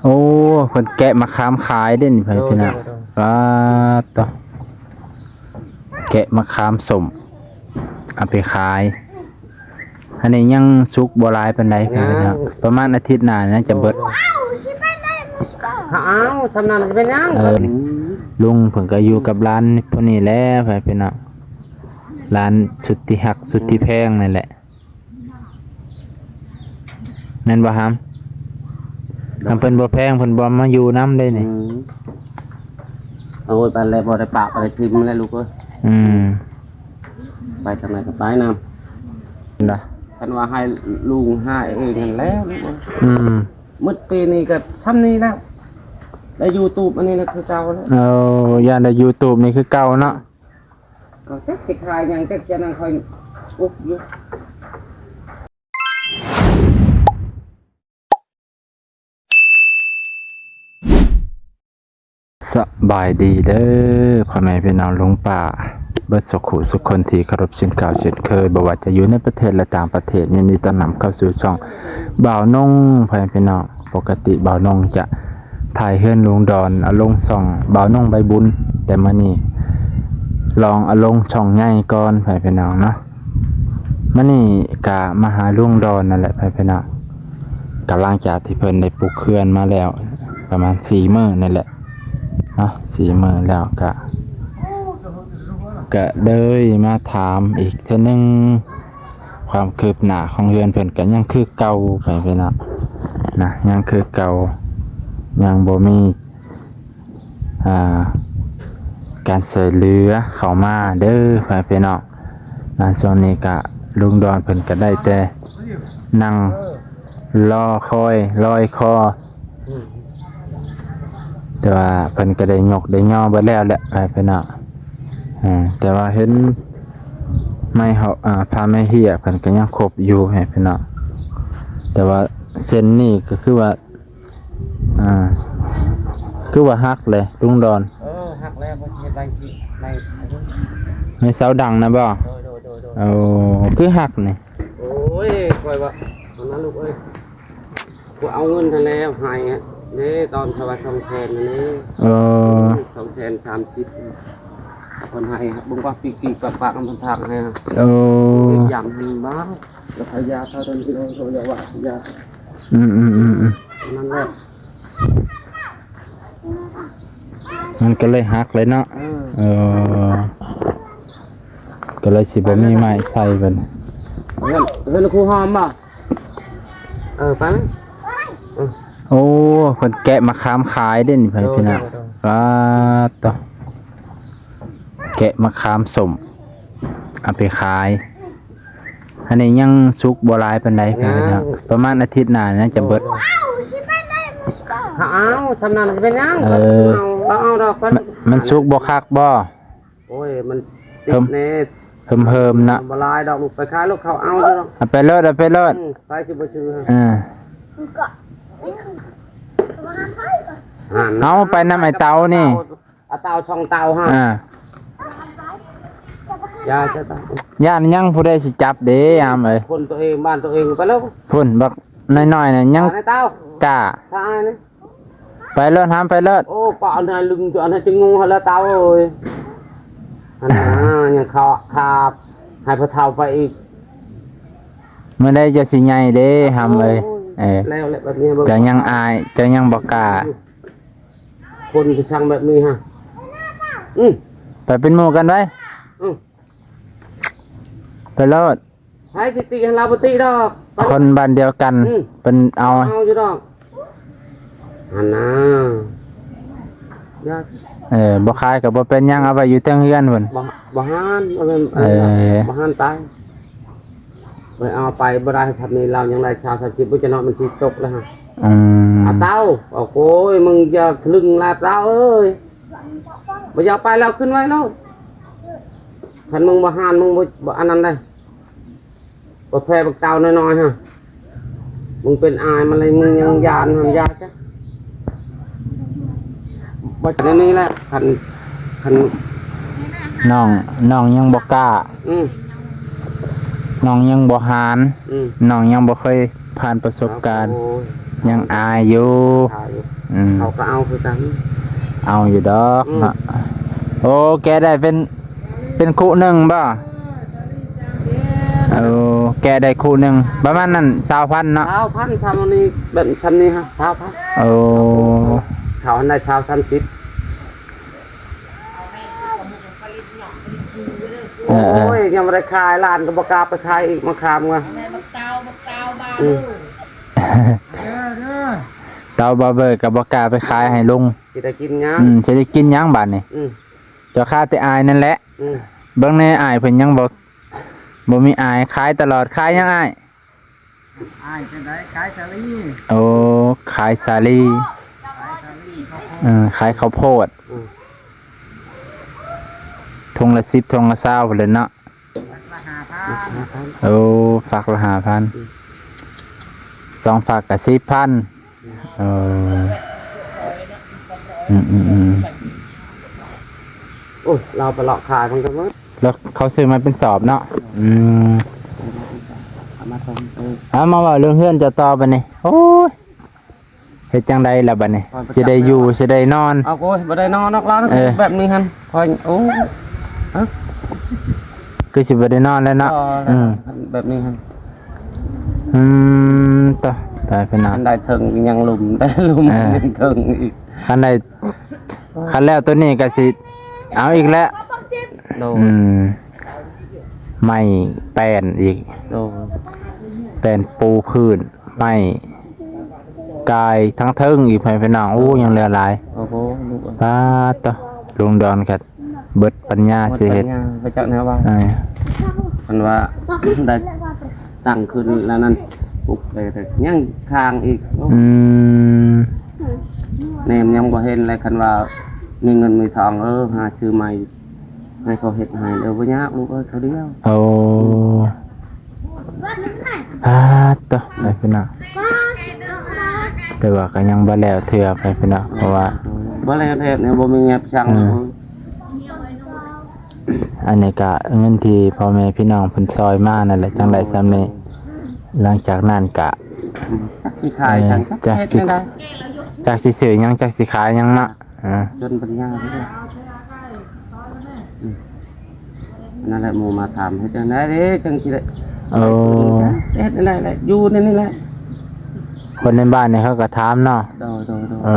ໂອ້ ເພິ່ນແກະມະຂາມຂາຍເດ້ນີ້ ໂດຍ ພີ່ນ້ອງ. ໂດຍ ໂດຍ ປາດໂຕ ແກະມະຂາມສົ້ມເອົາໄປຂາຍ. ອັນນີ້ຍັງສຸກບໍ່ຫຼາຍປານໃດ ພີ່ນ້ອງ ຍັງ ປະມານອາທິດໜ້າໜ້າຈະເບິດ. ໂດຍ ໂດຍ ເຂົາເອົາສ່ຳນັ້ນຊິເປັນຫຍັງ? ເອີ ລຸງເພິ່ນກໍຢູ່ກັບຫຼານຜູ້ນີ້ແຫຼະ ພີ່ນ້ອງ ຫຼານສຸດທີ່ຮັກສຸດທີ່ແພງນີ້ແຫຼະ. ແມ່ນບໍ່ຫຳ? ຄັນເພິ່ນບໍ່ແພງ ເພິ່ນບໍ່ມາຢູ່ນຳເດ້ນີ້. ອືມ ໂອ້ຍ ປານແລ້ວບໍ່ໄດ້ປະບໍ່ໄດ້ຖິ້ມແລ້ວລູກເອີຍ. ອືມ ໄປທາງໃດກໍໄປນຳ. ນະ ຄັນວ່າໃຫ້ລຸງຫາເອງຫັ້ນແຫຼະລູກເອີຍ. ອືມ ໝົດປີນີ້ກໍຊ່ຳນີ້ແລ້ວ ໄດ້ຢູທູບອັນນີ້ນະຄືເກົ່າແລ້ວ. ເອີ ຢ້ານໄດ້ຢູທູບນີ້ຄືເກົ່າເນາະ. ເອົາຈັກຊິຂາຍຫຍັງ ຈັກຈະນັ້ນ ຂ້ອຍອຸກຢູ່. ສະບາຍດີເດີ ພໍ່ແມ່ພີ່ນ້ອງລຸງປ້າເບິດສຸຂູສຸຄົນທີ່ເຄົາລົບເຊັ່ນເກົ່າເຊັ່ນເຄີຍ, ບໍ່ວ່າຈະຢູ່ໃນປະເທດ ແລະ ຕ່າງປະເທດ. ຍິນດີຕ້ອນຮັບເຂົ້າສູ່ຊ່ອງບ່າວນົງ ພໍ່ແມ່ພີ່ນ້ອງ. ປົກກະຕິບ່າວນົງຈະຖ່າຍເຮືອນລຸງດອນ ເອົາລົງຊ່ອງບ່າວນົງໃບບຸນ, ແຕ່ມື້ນີ້ລອງເອົາລົງຊ່ອງໃຫຍ່ກ່ອນ ພໍ່ແມ່ພີ່ນ້ອງເນາະ. ມື້ນີ້ກະມາຫາລຸງດອນນັ້ນແຫຼະ ພໍ່ແມ່ພີ່ນ້ອງ. ກະຫຼັງຈາກທີ່ເພິ່ນໄດ້ປຸກເຮືອນມາແລ້ວປະມານສີ່ມື້ນີ້ແຫຼະເນາະ, ສີ່ມື້ແລ້ວກະ ກະເລີຍມາຖາມອີກເທື່ອໜຶ່ງ ຄວາມຄືບໜ້າຂອງເຮືອນເພິ່ນກໍຍັງຄືເກົ່າ ໄປພີ່ນ້ອງນະ, ຍັງຄືເກົ່າ ຍັງບໍ່ມີ ອ່າ ການຊ່ວຍເຫຼືອເຂົ້າມາເດີ ໄປພີ່ນ້ອງນະ. ຊ່ວງນີ້ກະລຸງດອນເພິ່ນກໍໄດ້ແຕ່ນັ່ງລໍຄອຍລອຍຄໍ ອືມ ແຕ່ວ່າເພິ່ນກໍໄດ້ຍົກໄດ້ຍໍເບິດແລ້ວແຫຼະ ອ້າຍພີ່ນ້ອງ. ເອີ ແຕ່ວ່າເຫັນໄມ້ເຮົາ ອ່າ ຜ້າໄມ້ເຫ້ຍເພິ່ນກໍຍັງຄົບຢູ່ ອ້າຍພີ່ນ້ອງ. ແຕ່ວ່າເສັ້ນນີ້ກໍຄືວ່າ ອ່າ ຄືວ່າຫັກແຫຼະລຸງດອນ. ເອີ ຫັກແລ້ວ ເພິ່ນຊິເຮັດໄມ້ ໄມ້ ໄມ້ເສົາດັງນະບໍ່? ໂດຍ ໂດຍ ໂດຍ ໂດຍ. ໂອ້ ຄືຫັກນີ້? ໂອ້ຍ ຂ້ອຍວ່າ ອັນນັ້ນລູກເອີຍ ຂ້ອຍເອົາເງິນຫັ້ນແລ້ວໃຫ້ເດ້ ຕອນເຂົາວ່າສອງແສນນັ້ນເດ້. ເອີ ສອງແສນສາມສິບ ເພິ່ນໃຫ້ ເບິ່ງວ່າປີກໆປາກໆນຳເພິ່ນພາກໃຫ້. ເອີ ອີກຢ່າງຫັ້ນບ້າ ແລ້ວຂາຍຢາເຂົາຕົນກິນເອົາ ເຂົາຢາກວ່າຢາ ອືມໆໆໆ ນັ້ນແຫຼະ ມັນກໍເລີຍຫັກເລີຍເນາະ. ເອີ ເອີ ກໍເລີຍຊິບໍ່ມີໄມ້ໃສ່ເພິ່ນ. ເຮືອນ ເຮືອນຄູຫອມບໍ່? ເອີ ໄປ ເອີ ໂອ້ ເພິ່ນແກະມະຂາມຂາຍເດ້ນີ້ ໂດຍ ພີ່ນ້ອງ. ໂດຍ ໂດຍ ປາດໂຕ ແກະມະຂາມສົ້ມເອົາໄປຂາຍ. ອັນນີ້ຍັງສຸກບໍ່ຫຼາຍປານໃດ ຍັງ ພີ່ນ້ອງ ປະມານອາທິດໜ້າໜ້າຈະເບິດ. ໂດຍ ໂດຍ ເຂົາເອົາສ່ຳນັ້ນຊິເປັນຫຍັງ? ເອີ ເຂົາເອົາດອກ ມັນ ມັນສຸກບໍ່ຄັກບໍ່? ໂອ້ຍ ມັນຕິດແນ່ ເຫິມໆນະ ບໍ່ຫຼາຍດອກ ລູກໄປຂາຍລູກ ເຂົາເອົາດອກ. ເອົາໄປໂລດ ເອົາໄປໂລດ ອືມ ໃຜຊິບໍ່ຊື້? ເອີ ເອົາໄປນຳໄອ້ເຕົານີ້ ເອົາເຕົາສອງເຕົາຫັ້ນ. ອ່າ ຢ່າ ຢ່າ ຢ້ານຍັງຜູ້ໃດຊິຈັບເດ້ ອາມເອີຍ ຄົນຕົວເອງ ບ້ານຕົວເອງ ໄປແລ້ວ ພຸ້ນ ບັກນ້ອຍໆນະ ຍັງ ໄອ້ເຕົາ ກ້າ ຖ້າອ້າຍນີ້ ໄປໂລດ ຫາມໄປໂລດ. ໂອ້ ປະອັນໃຫ້ລຶງ ອັນໃຫ້ຈະງູຫັ້ນລະເຕົາເອີຍ. ຫັ້ນນະ ຍັງຂາ ຂາໃຫ້ພໍ່ເຖົ້າໄປອີກ. ມື້ໃດເຈົ້າຊິໃຫຍ່ເດ້ ຫຳເອີຍ. ໂອ້ຍ ເອີ ແລ້ວແຫຼະ ແບບນີ້ ເຈົ້າຍັງອາຍ ເຈົ້າຍັງບໍ່ກ້າ. ຄົນທີ່ຊ່າງແບບນີ້ຮະ ອື ໄປເປັນໝູ່ກັນໄວ້. ອື ໄປໂລດ. ໃຜຊິຕິໃຫ້ລາວບໍ່ຕິດອກ ຄົນບ້ານດຽວກັນ. ອື ເພິ່ນເອົາ ເອົາຢູ່ດອກ ຫັ້ນນະ. ເອີ ບໍ່ຂາຍກໍບໍ່ເປັນຫຍັງ ເອົາໄວ້ຢູ່ເທິງເຮືອນພຸ້ນ. ບໍ່ ບໍ່ຫານ ບໍ່ແມ່ນ ເອີ ບໍ່ຫານຕາຍ ໄປເອົາໄປບໍ່ໄດ້. ຄັນນີ້ລາວຍັງໄດ້ຊາວ ສາມສິບ ບໍ່ຈະເນາະ ມັນຊິຕົກແລ້ວຮະ. ອືມ ອາເຕົ້າ ໂອ້ຍ ມຶງຢ່າທະລຶ່ງລາວເຕົ້າເອີຍ ບໍ່ຢາກໄປແລ້ວ ຂຶ້ນໄວ້ໂລດ. ຄັນມຶງບໍ່ຫານ ມຶງບໍ່ ບໍ່ອັນນັ້ນໄດ ບໍ່ແພ້ບັກເຕົານ້ອຍໆຫັ້ນ. ມຶງເປັນອາຍມັນເລີຍ ມຶງຍັງຢ້ານຫັ້ນ ຢ່າຊະ. ບໍ່ຈະແນວນີ້ແຫຼະ ຄັນ ຄັນ ນ້ອງ ນ້ອງຍັງບໍ່ກ້າ. ອືມ ນ້ອງຍັງບໍ່ຫານ. ອືມ ນ້ອງຍັງບໍ່ເຄີຍຜ່ານປະສົບການ. ໂອ້ຍ ຍັງອາຍຢູ່ ຂາຍຢູ່ ອືມ ເຂົາກໍເອົາຄືກັນ ເອົາຢູ່ດອກ ອືມ ເນາະ. ໂອ້ ແກະໄດ້ເປັນ ເປັນຄຸໜຶ່ງບໍ່? ໂອ້ ແກະໄດ້ຄຸໜຶ່ງ ປະມານນັ້ນ ຊາວພັນເນາະ ຊາວພັນ ຊາວນີ້ ແບບຊຳນີ້ຮະ ຊາວພັນ. ໂອ້ ເຂົາຫັ້ນໄດ້ຊາວ ສາມສິບ. ເອີໆ ໂອ້ຍ ຍັງບໍ່ໄດ້ຂາຍ ຫຼານກໍບໍ່ກ້າໄປຂາຍອີກ ມາຄາມວ່າ ແມ່ນບັກເຕົ່າ ບັກເຕົ່າບາ ອືມ ເຕົ່າບາເບີກໍບໍ່ກ້າໄປຂາຍໃຫ້ລຸງ ຊິໄດ້ກິນຫຍັງ? ອືມ ຊິໄດ້ກິນຫຍັງບາດນີ້? ອືມ ເຈົ້າຄາແຕ່ອາຍນັ້ນແຫຼະ. ອືມ ເບິ່ງແດ່ ອາຍເພິ່ນຍັງບໍ່ ບໍ່ມີອາຍ ຂາຍຕະຫຼອດ. ຂາຍຫຍັງອ້າຍ? ອ້າຍຈັ່ງໃດ? ຂາຍສາລີ. ໂອ້ ຂາຍສາລີ ຂາຍສາລີ ເອີ ຂາຍເຂົ້າໂພດ. ອືມ ຖົງລະສິບ ຖົງລະຊາວພຸ້ນແຫຼະເນາະ. ຝັກລະຫ້າພັນ. ໂອ້ ຝັກລະຫ້າພັນ ອືມ ສອງຝັກກໍສິບພັນ. ເອີ ອືມໆໆ ໂອ້ຍ ລາວໄປເລາະຂາຍເພິ່ນກໍໝົດ ແລ້ວເຂົາຊື້ມາເປັນສອບເນາະ. ອືມ ເອົາມາເບິ່ງ ເອີ ເອົາມາເວົ້າເລື່ອງເຮືອນເຈົ້າຕໍ່ບັດນີ້. ໂອ້ຍ ເຮັດຈັ່ງໃດລະບັດນີ້? ຊິໄດ້ຢູ່ ຊິໄດ້ນອນ? ເອົາ ໂອ້ຍ ບໍ່ໄດ້ນອນດອກລາວ ເອີ ແບບນີ້ຫັ້ນ ຂ້ອຍ ໂອ້ຍ ຮະ ຄືຊິບໍ່ໄດ້ນອນແລ້ວເນາະ. ເອີ ອືມ ແບບນີ້ຫັ້ນ. ອືມ ຕະ ໄປພີ່ນ້ອງ ຄັນໄດ້ເຖິງຍັງລຸ່ມ ໄດ້ລຸ່ມ ເອີ ຍັງເຖິງອີກ ຄັນໄດ້ ຄັນແລ້ວໂຕນີ້ກໍຊິເອົາອີກແລ້ວ. ໂດຍ ອືມ ໄມ້ແປ້ນອີກ. ໂດຍ ແປ້ນປູພື້ນ ໄມ້ກາຍທາງເທິງອີກ ໃຫ້ພີ່ນ້ອງ. ໂອ້ ຍັງເຫຼືອຫຼາຍ. ໂອ້ໂຫ ລູກເອີຍ ປາດໂຕ ລຸງດອນກໍເບິດປັນຍາຊິເຮັດ ເບິດປັນຍາ ໄປຈັກແນວວ່າ ເອີ ເພິ່ນວ່າໄດ້ຕັ້ງຂຶ້ນແລ້ວນັ້ນ ປຸກໄດ້ ຍັງຄ້າງອີກ. ອືມ ແນມຍັງບໍ່ເຫັນເລີຍ ຄັນວ່າມີເງິນມີທອງ ເອີ ຫາຊື້ໃໝ່ ໃຫ້ເຂົາເຮັດໃຫ້ ເອີ ບໍ່ຍາກລູກເອີຍ ເຂົາດຽວ. ໂອ້ ອືມ ອາ ໂຕ ໄປພີ່ນ້ອງ ແຕ່ວ່າກໍຍັງບໍ່ແລ້ວເທື່ອ ໄປພີ່ນ້ອງ ເພາະວ່າບໍ່ແລ້ວແທ້ແນວ ບໍ່ມີແຍບຊ່າງ. ເອີ ອັນນີ້ກະເງິນທີ່ພໍ່ແມ່ພີ່ນ້ອງເພິ່ນຊ່ອຍມານັ້ນແຫຼະ ຈັ່ງໄດ້ຊ່ຳນີ້. ຫຼັງຈາກນັ້ນກະ ອືມ ຈັກຊິຂາຍຫຍັງ ເອີ ຈັກຊິເຮັດຈັ່ງໃດ ຈັກຊິຊື້ຫຍັງ ຈັກຊິຂາຍຫຍັງເນາະ. ອ່າ ຈົນປັນຍາເດ້. ອືມ ນັ້ນແຫຼະ ໝູ່ມາຖາມເຮັດຈັ່ງໃດເດ້ ຈັ່ງຊິໄດ້. ໂອ້ ເຮັດຈັ່ງໃດແຫຼະ ຢູ່ໃນນີ້ແຫຼະ ຄົນໃນບ້ານນີ້ເຂົາກໍຖາມເນາະ. ໂດຍໆໆ ເອີ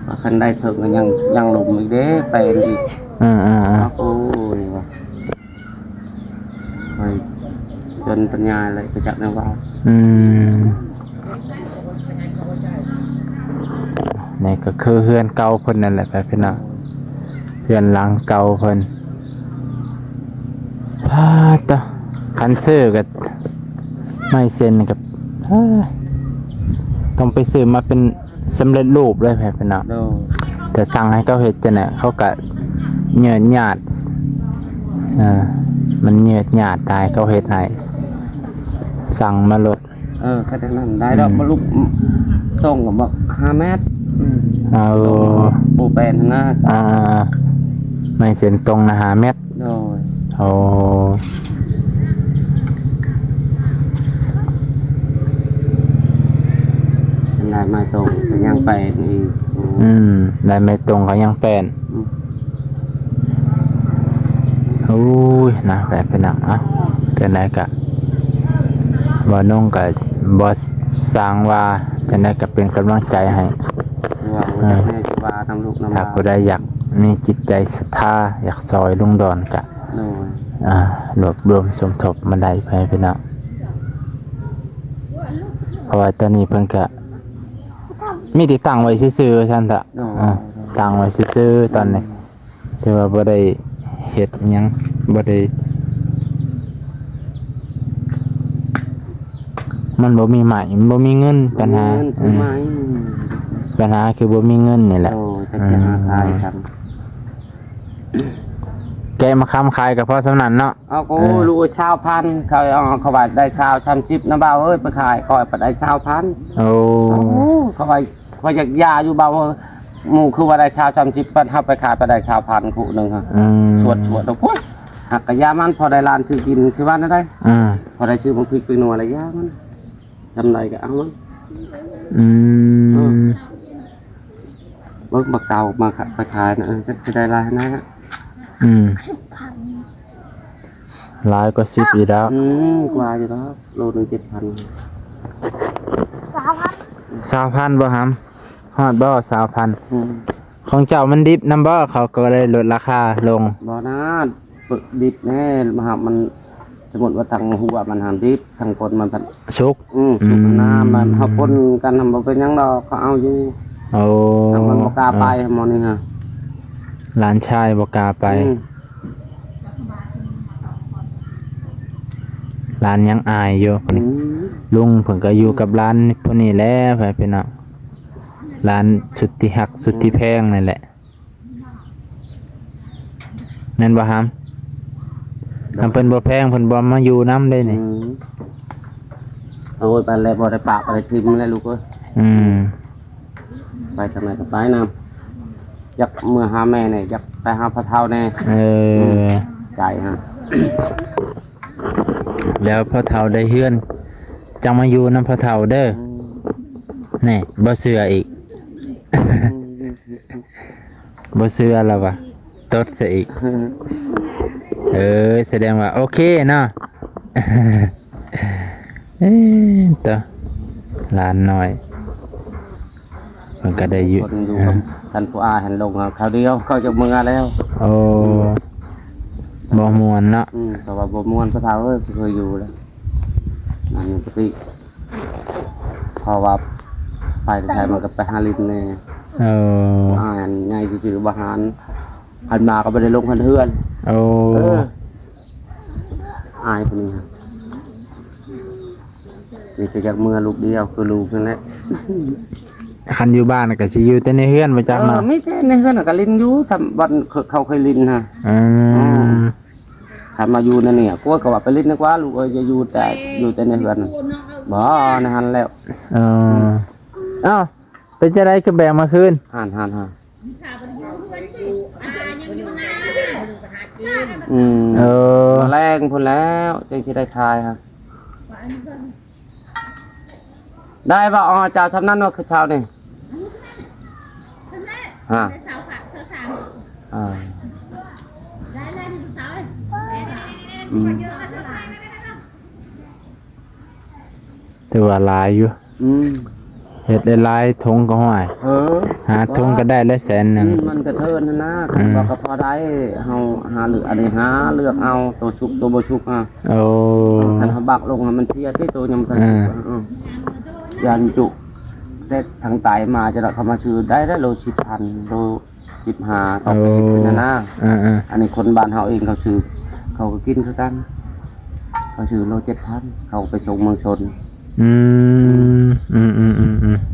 ວ່າຄັນໄດ້ເຖິງກໍຍັງ ຍັງລົມອີກເດ້ ໄປອີກ. ເອີໆໆ ໂອ້ຍວ່າ ຂ້ອຍຈົນປັນຍາແລ້ວ ໄປຈັກແນວເວົ້າ. ອືມ ນີ້ກໍຄືເຮືອນເກົ່າເພິ່ນນັ້ນແຫຼະ ໄປພີ່ນ້ອງ ເຮືອນຫຼັງເກົ່າເພິ່ນ. ປາດໂຕ ຄັນຊື້ກໍ ໄມ້ເຊັນກໍ ເອີ ຕ້ອງໄປຊື້ມາເປັນ ສຳເລັດຮູບເລີຍ ແບບນັ້ນເນາະ. ໂດຍ ແຕ່ສັ່ງໃຫ້ເຂົາເຮັດຈັ່ງໃດ ເຂົາກະຍືດຍາດ ເອີ ມັນຍືດຍາດໄດ໋ ເຂົາເຮັດໃຫ້ ສັ່ງມາໂລດ. ເອີ ຄັນຈັ່ງນັ້ນໄດ້ດອກ. ອືມ ບໍ່ລຸກ ຕົງກໍບອກຫ້າແມັດ. ອືມ ເອົາ ໂອ້ ແປນນະ ອ່າ ໄມ້ເຊັນຕົງນະ ຫ້າແມັດ. ໂດຍ ໂອ້ ໄດ້ໄມ້ຕົງກໍຍັງແປນອີກ. ອືມ ໄດ້ໄມ້ຕົງກໍຍັງແປນ. ອືມ ໂອ້ຍ ນະ ແບບເປັນຫຍັງ ເອົ້າ ຈັ່ງໃດກະ ບໍ່ນຸ່ງກະບໍ່ຊ່າງວ່າ ຈັ່ງໃດກະເປັນກຳລັງໃຈໃຫ້. ວ່າ ເອີ ແມ່ຊິວ່ານຳລູກນຳຫຼານ ຖ້າຜູ້ໃດຢາກມີຈິດໃຈສັດທາ ຢາກຊ່ອຍລຸງດອນກະ ໂດຍ ອ່າ ລວບລວມສົມທົບມາໄດ້ ພໍ່ແມ່ພີ່ນ້ອງ ເພາະວ່າຕອນນີ້ເພິ່ນກະມີແຕ່ຕັ້ງໄວ້ຊື່ໆ ວ່າຊັ້ນເຖາະ. ໂດຍ ອ່າ ຕັ້ງໄວ້ຊື່ໆຕອນນີ້ ອືມ ແຕ່ວ່າບໍ່ໄດ້ເຮັດຫຍັງ ບໍ່ໄດ້ ມັນບໍ່ມີໄມ້ ມັນບໍ່ມີເງິນ ບໍ່ມີເງິນ ບັນຫາ ອືມ ບັນຫາຄືບໍ່ມີເງິນນີ້ແຫຼະ. ໂອ້ ຈັກຊິຫາຂາຍກັນ ອືມ ແກະມະຂາມຂາຍກໍພໍສ່ຳນັ້ນເນາະ. ເອົາ ໂອ້ ເອີ ລູກຊາວພັນ ເຂົາເອົາ ເຂົາວ່າໄດ້ຊາວ ສາມສິບນະບ່າວເອີຍ ໄປຂາຍຂ້ອຍໄປໄດ້ຊາວພັນ. ໂອ້ ໂອ້ ເຂົາວ່າ ຂ້ອຍຢາກຢາຢູ່ບ່າວເອີຍ ໝູ່ຄືວ່າໄດ້ຊາວ ສາມສິບ ປັດເຮົາໄປຂາຍໄປໄດ້ຊາວພັນຄູ່ໜຶ່ງຫັ້ນ. ອືມ ຊວດໆ ດອກ ໂອ້ຍ ຫາກກະຢາມັນ ພໍໄດ້ຫຼານຊື້ກິນ ຊິວ່າແນວໃດ. ອືມ ພໍໄດ້ຊື້ບັກພິກໄປນົວລະຢາມັນ ຊ່ຳໃດກໍເອົາມັນ. ອືມ ເບິ່ງບັກເຕົາມາຂະ ໄປຂາຍນະ ເອີ ຈັກຊິໄດ້ຫຼາຍນະ. ອືມ ຫຼາຍກວ່າສິບອີກແລ້ວ. ອືມ ກວ່າຢູ່ດອກ ໂລໜຶ່ງເຈັດພັນ. ຊາວພັນ ຊາວພັນບໍ່ຫຳ? ຮອດບໍ່ຊາວພັນ? ອືມ ຂອງເຈົ້າມັນດິບນຳບໍ່? ເຂົາກໍເລີຍລົດລາຄາລົງ. ບໍ່ນາ ປຶກດິບແນ່ ມາຫາມັນ ສົມມຸດວ່າທັງຫົວມັນຫັ້ນດິບ ທັງກົ້ນມັນພັດສຸກ. ອືມ ສຸກ ອືມ ນ້ຳມັນ ເຮົາປົນກັນນຳ ບໍ່ເປັນຫຍັງດອກ ເຂົາເອົາຢູ່. ໂອ້ ມັນບໍ່ກ້າໄປ ໝໍນີ້ຮະ ຫຼານຊາຍບໍ່ກ້າໄປ. ອືມ ຫຼານຍັງອາຍຢູ່. ອືມ ລຸງເພິ່ນກໍຢູ່ກັບຫຼານຜູ້ນີ້ແຫຼະ ພີ່ນ້ອງ ຫຼານສຸດທີ່ຮັກສຸດທີ່ແພງນັ້ນແຫຼະ. ແມ່ນບໍ່ຫຳ? ຫຳເພິ່ນບໍ່ແພງ ເພິ່ນບໍ່ມາຢູ່ນຳເດ້ນີ້. ອືມ ໂອ້ຍ ໄປແລ້ວບໍ່ໄດ້ປະ ບໍ່ໄດ້ຖິ້ມແລ້ວລູກເອີຍ. ອືມ ໄປທາງໃດກໍໄປນຳ ຢາກເມືອຫາແມ່ແດ່ ຢາກໄປຫາພໍ່ເຖົ້າແດ່. ເອີ ອືມ ໃຈຫາ ແລ້ວພໍ່ເຖົ້າໄດ້ເຮືອນ ຈັ່ງມາຢູ່ນຳພໍ່ເຖົ້າເດີ. ອືມ ແນ່ ບໍ່ເຊື່ອອີກ. ອືມ ບໍ່ເຊື່ອລະວ່າ ຕົດຊະອີກ. ເອີ ສະແດງວ່າໂອເຄເນາະ. ເອີ ໂຕ ຫຼານນ້ອຍ ເພິ່ນກໍໄດ້ຢູ່ ຄົນຢູ່ກັບ ອາ ທ່ານຜູ້ອາຫັ້ນລົງ ຄາວດຽວເຂົາຈະເມືອແລ້ວ. ໂອ້ ບໍ່ມ່ວນເນາະ. ອືມ ເພາະວ່າບໍ່ມ່ວນ ພໍ່ເຖົ້າເອີຍ ບໍ່ເຄີຍຢູ່ແລ້ວ ອັນນີ້ກະຕິ ເພາະວ່າໄປແຕ່ໄທມັນກໍໄປຫາຫຼິ້ນແດ່. ເອີ ອ່ານໃຫຍ່ຊື່ໆ ບໍ່ຫານ ຄັນມາກໍບໍ່ໄດ້ລົງຄັນເຮືອນ. ໂອ້ ເອີ ອາຍຜູ້ນີ້ ມີແຕ່ຢາກເມືອລູກດຽວ ຄືລູກນັ້ນແຫຼະ. ຄັນຢູ່ບ້ານກໍຊິຢູ່ແຕ່ໃນເຮືອນບໍ່ຈັກເນາະ. ເອີ ມີແຕ່ໃນເຮືອນກໍຫຼິ້ນຢູ່ ຕາມບ່ອນເຂົາເຄີຍຫຼິ້ນຫັ້ນ. ອືມ ອືມ ຄັນມາຢູ່ໃນນີ້ ກວຍກໍວ່າໄປຫຼິ້ນດີກວ່າ ລູກເອີຍ ຢ່າຢູ່ແຕ່ ຢູ່ແຕ່ໃນເຮືອນ. ບໍ່ ໃນຫັ້ນແລ້ວ. ເອີ ເອົ້າ ເປັນຈັ່ງໃດຄືແບກມາຄືນ? ຫັ້ນໆໆ ອືມ ເອີ ມາແລງພຸ້ນແລ້ວ ຈັ່ງຊິໄດ້ຂາຍຫັ້ນ. ໄດ້ບໍ່? ອໍ ເຈົ້າຊ່ຳນັ້ນວ່າຄືເຊົ້ານີ້ ຮະ ອ່າ ອືມ ຖືວ່າຫຼາຍຢູ່. ອືມ ເຮັດຫຼາຍໆ ຖົງກໍຫ້ອຍ ເອີ ຫ້າຖົງກໍໄດ້ແລ້ວແສນໜຶ່ງ. ອືມ ມັນກະເທີນຫັ້ນນະ ອືມ ຄັນວ່າກໍພໍໄດ້ ເຮົາຫາເລືອກ ອັນນີ້ຫາເລືອກເອົາ ໂຕສຸກໂຕບໍ່ສຸກ. ໂອ້ ຄັນເຮົາບັກລົງຫັ້ນມັນເສຍຕິ ໂຕຍັງບໍ່ທັນສຸກ. ເອີ ຢ້ານຈຸ ແຕ່ທາງໃຕ້ມາຈະໄດ້ເຂົ້າມາຊື້ໄດ້ ໄດ້ໂລສິບພັນ ໂລສິບຫ້າ ເຂົາກໍເຮັດເປັນຫັ້ນນະ. ເອີໆ ອັນນີ້ຄົນບ້ານເຮົາເອງເຂົາຊື້ ເຂົາກໍກິນຄືກັນ ເຂົາຊື້ໂລເຈັດພັນ ເຂົາໄປສົ່ງເມືອງຊົນ. ອືມ ອືມໆໆໆ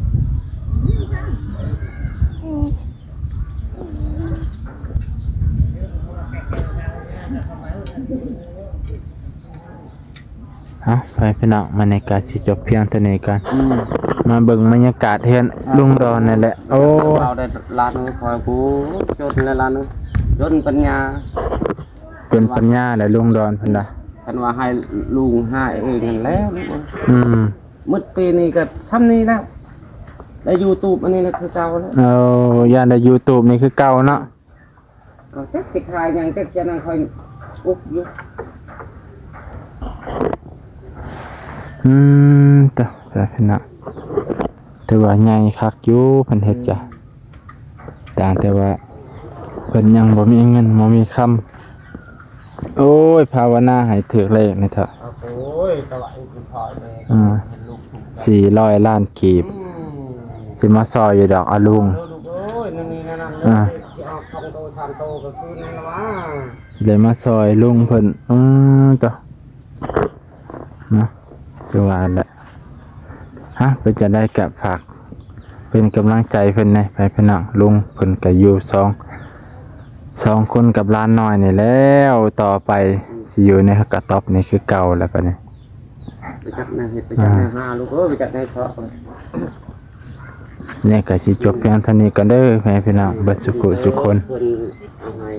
ເອົາ ໄປພີ່ນ້ອງ ມື້ນີ້ກໍຊິຈົບພຽງເທົ່ານີ້ກ່ອນ. ອືມ ມາເບິ່ງບັນຍາກາດເຮືອນ ອ່າ ລຸງດອນນີ້ແຫຼະ. ໂອ້ ເວົ້າໄດ້ຫຼານເອີຍ ຂ້ອຍຜູ້ຈົນແຫຼະຫຼານເອີຍ ຈົນປັນຍາ ຈົນປັນຍາແຫຼະລຸງດອນເພິ່ນວ່າ. ຄັນວ່າໃຫ້ລຸງຫາເອງຫັ້ນແຫຼະລູກເອີຍ. ອືມ ໝົດປີນີ້ກໍຊ່ຳນີ້ແລ້ວ ໄດ້ຢູທູບອັນນີ້ນະຄືເກົ່າແລ້ວ. ໂອ້ ຢ້ານໄດ້ຢູທູບນີ້ຄືເກົ່າເນາະ. ເອົາ ຈັກຊິຂາຍຫຍັງ ຈັກຈະນັ້ນ ຂ້ອຍອຸກຢູ່. ອືມ ຕະ ຕະ ພີ່ນ້ອງ ຖືວ່າໃຫຍ່ຄັກຢູ່ ເພິ່ນເຮັດກະ ຕ່າງແຕ່ວ່າເພິ່ນຍັງບໍ່ມີເງິນ ບໍ່ມີຄຳ. ໂອ້ຍ ພາວະນາໃຫ້ຖືກເລກນີ້ເຖາະ. ໂອ້ຍ ຕະຫຼາດ ອືມ ເຫັນລູກ ສີ່ຮ້ອຍລ້ານກີບ ອືມ ຊິມາຊ່ອຍຢູ່ດອກອາລຸງ. ເອີ ລູກເອີຍ ແນວນີ້ແນວນັ້ນເລີຍ ອ່າ ຊິເອົາສອງໂຕສາມໂຕກໍຄືນັ້ນລະວ່າ ໄດ້ມາຊ່ອຍລຸງເພິ່ນ. ອືມ ຕະ ເນາະ ຄືວ່າແຫຼະ. ຮະ ເປັນຈັ່ງໃດກະຝາກເປັນກຳລັງໃຈເພິ່ນແດ່ ໄປພີ່ນ້ອງ. ລຸງເພິ່ນກະຢູ່ສອງ ສອງຄົນກັບຫຼານນ້ອຍນີ້ແລ້ວ ຕໍ່ໄປຊິຢູ່ໃນກະຕ໊ອບນີ້ຄືເກົ່າແລ້ວບາດນີ້. ໄປຈັກແນວເຮັດ ໄປຈັກແນວຫາ ອ່າ ລູກເອີຍ ໄປຈັກແນວເຊາະ. ນີ້ກະຊິຈົບພຽງເທົ່ານີ້ກ່ອນເດີ ແມ່ພີ່ນ້ອງເບິດສຸຂູສຸຄົນ. ເພິ່ນເອົາໃຫ້